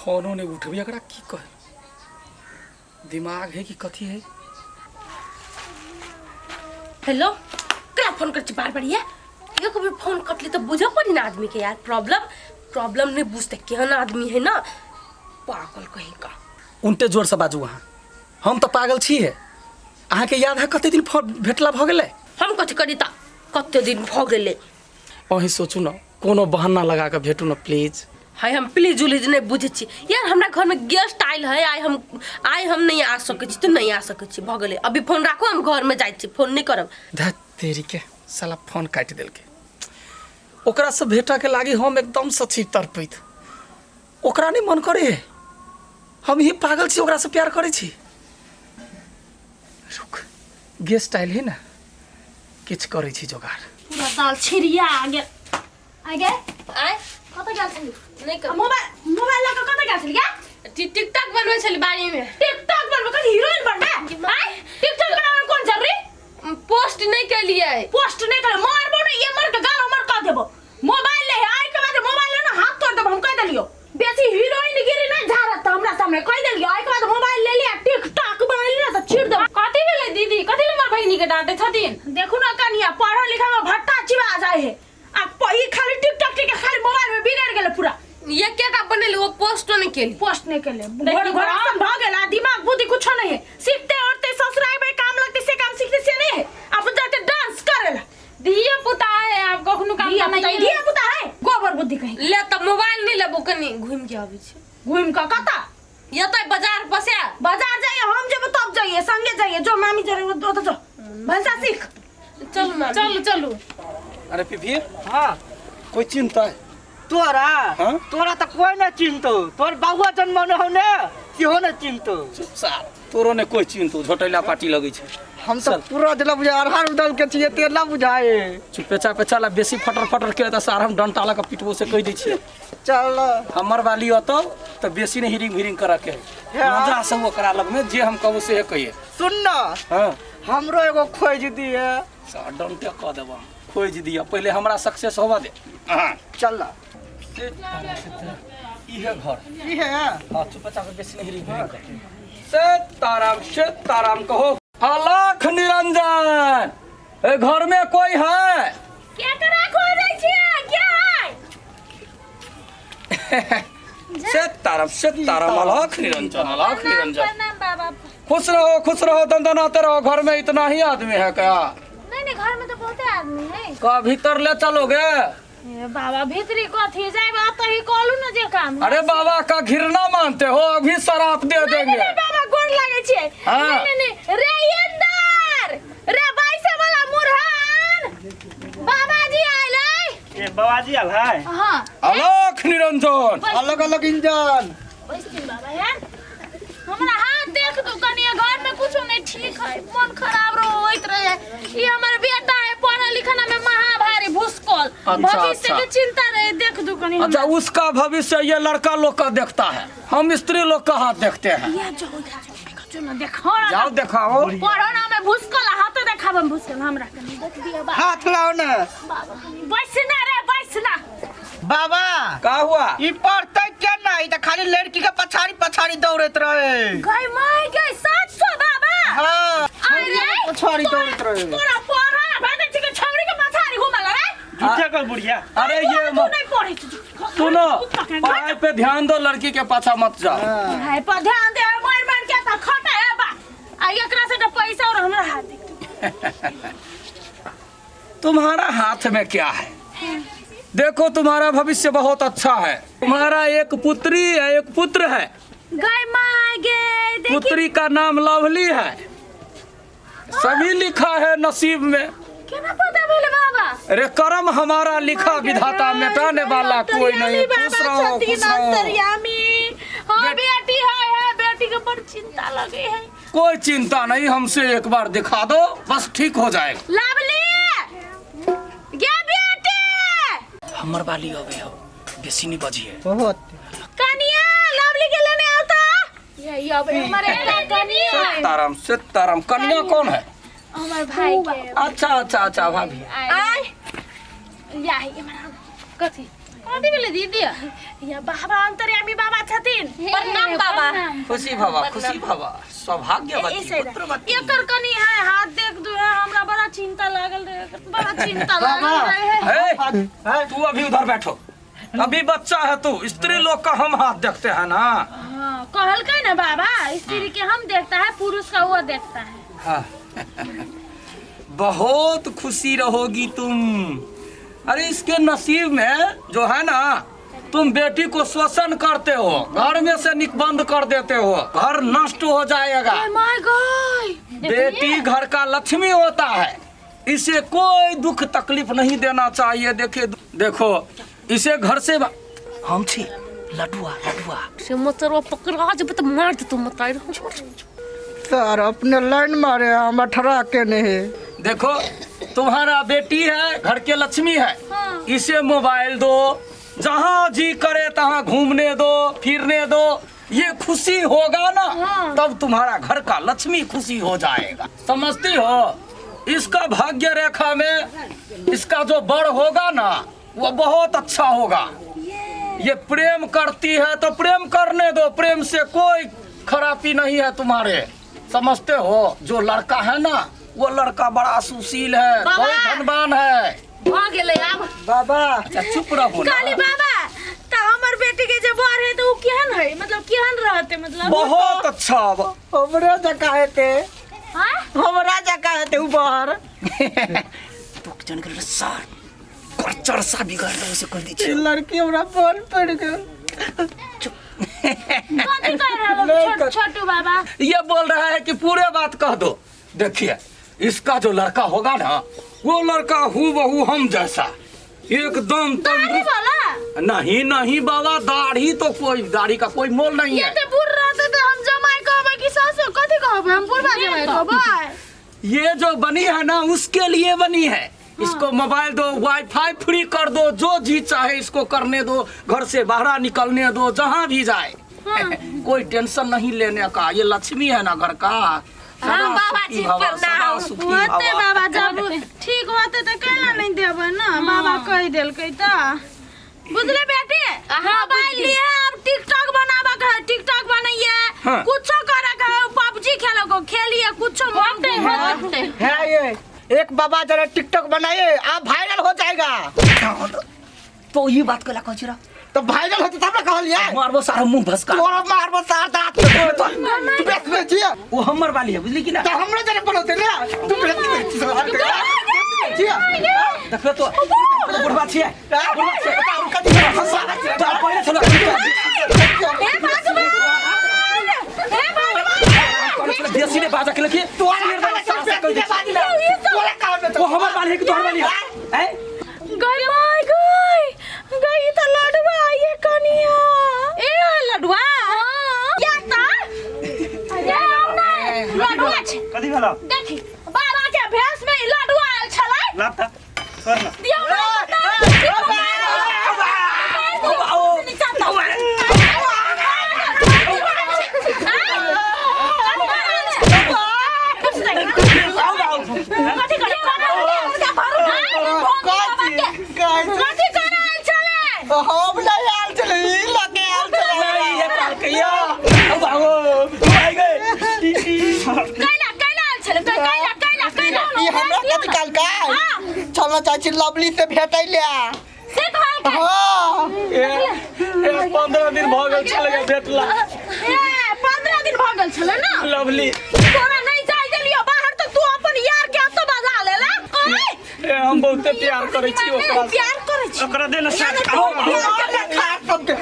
फोनो नहि उठबी एकरा की कहे दिमाग है कि कथी है हेलो ककरा फोन करै छी बार बार ये एक बेर फोन कटली तऽ बुझऽ पड़ी ना आदमी के यार प्रॉब्लम प्रॉब्लम नहीं बुझते केहन आदमी है ना पागल कहीं का उनटे जोरसँ बाजू अहाँ हम तऽ पागल छी हे अहाँके याद है कते दिन फोन भेटला भऽ गेलै हम कथी करी तऽ कते दिन भऽ गेलै अहीं सोचू ने कोनो बहाना लगा कऽ भेटू ने प्लीज हाय हम प्लीज उलीज नहीं बुझै छी यार हमरा घरमे गेस्ट आयल है आइ हम नहीं आ सकै छी तऽ नहीं आ सकै छी भऽ गेलै अभी फोन राखू हम घरमे जाइ छी फोन नहीं करब धत तेरी के साला फोन काटि देलकै ओकरासँ भेटऽके लागी हम एकदमसँ छी तड़पैत ओकरा नहि मन करे है हम ही पागल छी ओकरासँ प्यार करै छी रुक गेस्ट आयल है ने किछु करै छी जोगाड़ पूरा दाल छिरिया गेल आ गे आइ कतऽ गेल छली नहि आ मोबाइल मोबाइल लऽ कऽ कतऽ गेल छली गे टिकटॉक बनबै छली बाड़ीमे टिकटॉक बनबै कथी हीरोइन बनबै आय टिकटॉक बनाबै मे कोन जरूरी पोस्ट नहि केलियै पोस्ट नहि करे मारबो ने ये मर के गाल हमर कह देबो मोबाइल ले आइ के बाद मोबाइल ले ना हाथ तोड़ देबो हम कह देलियो बेसी हीरोइन गिरी नहीं झाड़त त हमरा सामने कह देलियो आइ के बाद मोबाइल ले लिया टिकटॉक बनैली ना त चीर देबो कथी भेलै दीदी कथी ले हमर बहिनी के डांटे छथिन देखू ना कनिया पढ़ल लिखल में भट्टा चिबा जाए है आ ई खाली टिकटॉक टिक खाली मोबाइल में बिगड़ गेले पूरा एकेटा बनेली ओ पोस्टो नहि केली पोस्ट नहीं केले देखी घर घर बा। आसन भ गेल आ दिमाग बुद्धि कुछ नहीं है सीखते औरते ससुराल में काम लगते से काम सीखते से नहीं है अब जाते डांस करेला धिया पुता है आब कखनो काम धिया करना पुता धिया पुता है गोबर बुद्धि कहीं ले तऽ मोबाइल नहि लेबो कनि घुमि के अबै छी घूम के कता एतै बाजार बसे बाजार जाइए हम जेबो तब जाइए संगे जाइए जो मामी जरे वो तो जो भंसा सीख चलू मामी चलू चलू अरे पिफिर हाँ कोई चिंता है तोरा हाँ? तोरा तऽ कोई नहीं चिन्हतो तोर बाबुआ जन्म हो ने सेहो नहीं चिन्हतो चुप सार तोरो ने कोई चिन्हतो झोटैला पार्टी लगै छै हम तऽ पूरा दिला बुझाए अरहर उदल के छियै तेला बुझाए चुपे चापे चल आ बेसी फटर फटर के तऽ सार हम डंटा लऽ कऽ पिटबो से कहि दै छियै चल हमर वाली अतौ तऽ बेसी नहि हिरिंग भिरिंग करऽ के है हे। मजा सब ओकरा लगमे जे हम कहबो से कहिए सुन न हाँ हमरो एगो खोज दिए सार डंटे कऽ देबो हम खोजि दिअ पहिले हमरा सक्सेस होबऽ दे हाँ चल न से तारा से तारा। इहे घर की है हाँ चुप चाप बेसी नहीं हिरिंग भिरिंग कर से ताराम से ताराम कहो अलख निरंजन ए घर में कोई है क्या करा खोजै छियै क्या है से ताराम अलख निरंजन अलख निरंजन प्रणाम बाबा खुश रहो खुश रहो दंदनाते रहो घर में इतना ही आदमी है क्या नहीं नहीं घर में तो बहुते आदमी है का भीतर ले चलोगे ए बाबा भीतरी कथी जाइब अतही ही कहलू ना जे काम अरे बाबा का घिरना मानते हो अभी शराब दे नहीं, देंगे नहीं, बाबा गोर लागे छियै हाँ। नहीं नहीं नहीं रे इंदर रे बाइसे वाला मुरहान बाबा जी आइलै ए बाबाजी आल है हां अलख निरंजन अलग अलग इंजन बैसथिन बाबा यार हमरा हाथ देख दू कनी घर में कुछो नहीं ठीक है मन खराब होइत रहे ई हमर बेटा है पढ़ल लिखना में महाभारी भूसकोल अच्छा, भविष्य अच्छा। के चिंता रहे देख दू कनी अच्छा उसका भविष्य ये लड़का लोग का देखता है हम स्त्री लोग का हाथ देखते हैं या जाओ जाओ जो ना देखो ना जाओ दिखाओ पढ़ो ना में भूसकोल हाथ देखाब हम भूसकोल हमरा कनी देख दिया बा हाथ लाओ ना बाबा कनी बैस ना रे बैस ना बाबा का हुआ ई पढ़तै के ना ई त खाली लड़की के पछाड़ी पछाड़ी दौड़ैत रहे गई माय गई 700 बाबा हाँ अरे पछाड़ी दौड़ैत रहे तोरा पढ़ा भेटै छै कि छौड़ी के पछाड़ी घुमल रे झूठे कर बुढ़िया अरे ये तू नहीं पढ़ै छी सुनो पढ़ाई पे ध्यान दो लड़की के पाछा मत जाओ पढ़ाई पर ध्यान दे मार मार के त खटा है बा आ एकरा से के पैसा और हमरा हाथ देख तुम्हारा हाथ में क्या है देखो तुम्हारा भविष्य बहुत अच्छा है तुम्हारा एक पुत्री है एक पुत्र है गई माय गे देखी पुत्री का नाम लवली है सभी लिखा है नसीब में केना पता भेल बाबा अरे कर्म हमारा लिखा विधाता मिटाने वाला कोई नहीं खुश रहो खुश रहो अंतर्यामी हाँ बेटी है, है बेटी के बड़ चिंता लगे है कोई चिंता नहीं हमसे एक बार दिखा दो बस ठीक हो जाएगा लवली गे बेटी हमर वाली अबे हो बेसी नहीं बजिए बहुत कनिया लवली के लेने आता ये ये अब हमारे कनिया सीताराम सीताराम कन्या कौन है हमर भाई के अच्छा अच्छा अच्छा भाभी आय या ये हमारा कथी कथी भेलै दीदी? या बाबा अंतर्यामी बाबा छथिन। प्रणाम बाबा। खुशी भवा, खुशी भवा, सौभाग्यवती, पुत्रवती। एकर कनी है हाथ देख दू है, हमरा बड़ा चिंता लागल रहे, बड़ा चिंता लागल रहे। हे, तू अभी उधर बैठो, अभी बच्चा है तू। स्त्री लोग का हम हाथ देखते हैं ना। हाँ, कहलकै ना बाबा, स्त्री के हम देखता है, पुरुष का वो देखता है। हाँ। बहुत खुशी रहोगी तुम। अरे इसके नसीब में जो है ना, तुम बेटी को शोषण करते हो, घर में से निकबंद कर देते हो, घर नष्ट हो जाएगा। My God. बेटी घर का लक्ष्मी होता है, इसे कोई दुख तकलीफ नहीं देना चाहिए। देखिए, देखो इसे घर से हम छी लडुआ लडुआ से मतरवा पकड़ा जब तो मार दे तू मताई। सर अपने लाइन मारे, हम 18 के नहीं। देखो तुम्हारा बेटी है, घर के लक्ष्मी है। हाँ। इसे मोबाइल दो, जहाँ जी करे तहाँ घूमने दो, फिरने दो, ये खुशी होगा ना। हाँ। तब तुम्हारा घर का लक्ष्मी खुशी हो जाएगा। समझती हो? इसका भाग्य रेखा में इसका जो बड़ होगा ना, वो बहुत अच्छा होगा। ये प्रेम करती है तो प्रेम करने दो, प्रेम से कोई खराबी नहीं है तुम्हारे। समझते हो? जो लड़का है ना, वो लड़का बड़ा सुशील है, बहुत धनवान है। भ गेलै आब। बाबा। अच्छा चुप रहो ना। काली बाबा, त हमर बेटी के जे बर है तो उ केहन है, मतलब केहन रहते, मतलब बहुत अच्छा। हमरे जका हेते। हां, हमरा जका हेते उ बर। तू जन के सर करचर सा बिगाड़ दो उसे कर दी। लड़की हमरा पर पड़ गेल। कथी कह रहल हो छोटू बाबा? ये बोल रहा है कि पूरे बात कह दो। देखिए इसका जो लड़का होगा ना, वो लड़का हूबहू हम जैसा, एकदम दाढ़ी वाला। नहीं नहीं बाबा, दाढ़ी तो कोई, दाढ़ी का कोई मोल नहीं है। ये तो बूढ़ रहते तो हम जमाई कहबै कि सासु कथी कहबै? हम बुढ़बा जमाई कहबै। ये जो बनी है ना, उसके लिए बनी है। इसको मोबाइल दो, वाईफाई फ्री कर दो, जो जी चाहे इसको करने दो, घर से बाहर निकलने दो, जहाँ भी जाए। हाँ। कोई टेंशन नहीं लेने का। ये लक्ष्मी है ना घर का। हाँ बाबा जी प्रणाम। होते बाबा, जब ठीक होते तो कैला नहीं देबै ना। बाबा कहि देलकै त बुझले बेटी, मोबाइल लिए अब टिकटॉक बनाबा के है, टिकटॉक बनाइए। हाँ। कुछो करे के है, पबजी खेलो को खेलिए, कुछो होते होते है। ये एक बाबा जरा टिकटॉक बनाइए, आप वायरल हो जाएगा। तो ये बात कला कह रहा तो वायरल होते तब ना कहलिए। मारबो सारा मुंह भसका तोरा मारबो सार दांत तू बेच बेच। वो हमर वाली है, बुझली कि ना? तो हमरे जरे बोलते ना, तू बेच बेच देखो तो बुढ़वा छियै, बुढ़वा छियै। तो पहिले छलो। हे भगवान, हे भगवान, देसी ने बाजा के लखी तोरा वो हमर वाली है कि तोहर वाली है? हैं गई my गई गई त लडुआ ये कनिया। ए लडुआ या त ए हम नै लडुआ छै। कथी भेलो? देखी बाबा के भेष में ई लडुआ आयल छलै। लाता कर ना। दियौ ना। कथी करे आयल छलै? हम नहीं आयल छलै, ई लगे आयल छलै। नहीं ये कहलकैया अब आओ आई गए। कैला कैला आयल छलै? कैला कैला कैला ई हमरा कथी कहलकै? चलना चाहै छी लवली से भेटै ले। से कहलकै? हाँ। 15 दिन भ गेल छलै भेटला। ए 15 दिन भ गेल छलै ना लवली। तोरा नहीं जाय देलियो बाहर तो तू अपन यार के एतो बजा लेला। ए हम बहुते प्यार करै छी ओकरा। प्यार करै छी ओकरा दे ना साथ। सबके।